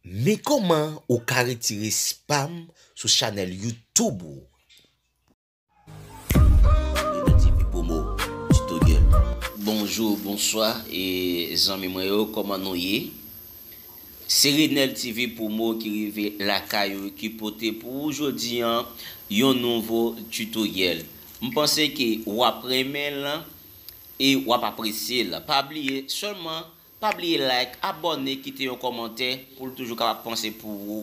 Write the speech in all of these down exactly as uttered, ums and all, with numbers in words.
Men kòman ou ka retire spam sou chanèl YouTube ou. Renel T V Promo Tutoriel. Bonjou, bonswa, e zanmi mwen yo, kòman nou ye? Se Renel T V Promo ki rive lakay ou, ki pote pou ou jodi an yon nouvo tutoriel. M panse ke w ap renmen l e w ap apresye l. Pa bliye, sèlman, pa bliye like, abòne, kite yon kòmantè pou l toujou kapab panse pou ou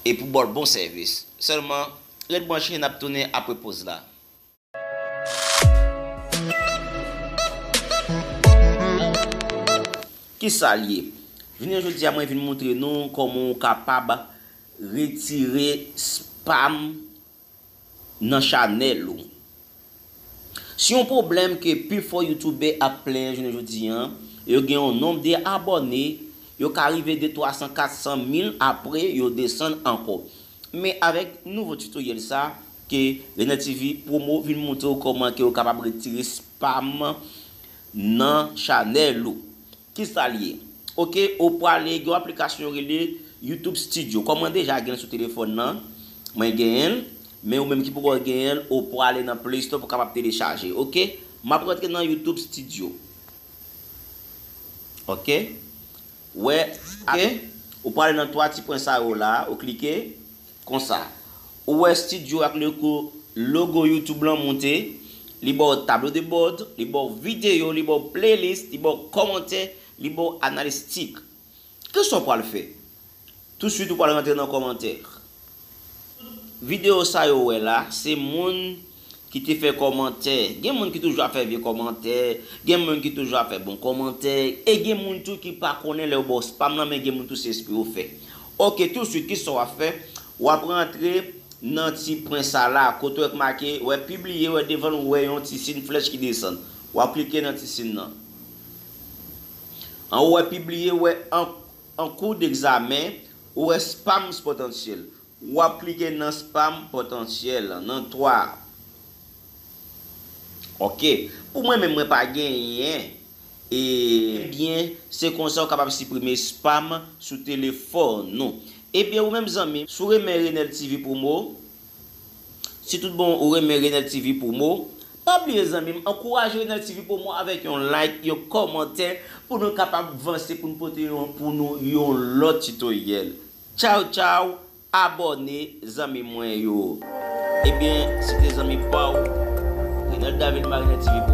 e pou ba w bon sèvis. Sèlman, ret branche, n ap tounen apre poz la. Kisa l ye? Jounen jodi a, mwen vin montre nou kòman w kapab retire spam nan chanèl ou. Se yon pwoblèm ke pifò youtubè ap plenyen jounen jodi a. Yo gen yon nonb de abòne, yo ka rive de twa san, kat san mil, apre yo desann ankò. Men avèk nouvo tutoriel sa, ke Renel T V Promo vin montre w kòman ke w kapab retire spam nan chanèl ou. Kisa l ye? Oke, ou prale gen yon aplikasyon yo rele YouTube Studio. Kòm mwen deja gen l sou telefòn nan, mwen genyen l, men ou menm ki poko genyen l, ou prale nan Play Store pou kapab telechaje. Oke, m ap rantre nan YouTube Studio. Oke, wè, oke, ou prale nan twa ti pwen sa yo la, ou klike. Konsa, ou wè studio ak logo, logo YouTube lan monte, li ba w tablo de bòd, li ba w videyo, li ba w playlist, li ba w kòmantè, li ba w analistik. Kisa w pral fè? Tousuit ou pral rantre nan kòmantè. Videyo sa yo wè la, se moun ki te fè kòmantè. Gen moun ki toujou ap fè vye kòmantè, gen moun ki toujou ap fè bon kòmantè, e gen moun tou ki pa konnen lè yo ba w spam nan, men gen moun tou se espre yo fè. Oke, tousuit, kisa w ap fè? W ap rantre nan ti pwen sa la, kote w wè k make, w wè pibliye, w wè devan l, w wè yon ti siy flèch ki desann. W ap klike nan ti siy nan. Anwo, w wè pibliye, w wè an, an kou degzamen, w wè spam potansyèl. W ap klike nan spam potansyèl, nan twa. Oke. Pou mwen menm, mwen pa genyen. E, ebyen, se konsa w kapab siprime spam sou telefòn ou. Ebyen, ou menm zanmi, si w renmen Renel T V Promo, si tout bon ou renmen Renel T V Promo, pa bliye zanmi m, ankouraje Renel T V Promo avèk yon like, yon kòmantè, pou nou kapab vanse, pou n pote yon, pou nou yon lòt tutoriel. Tchaw, tchaw, abòne, zanmi mwen yo. Ebyen, se te zanmi pa w, Renel David Marine T V.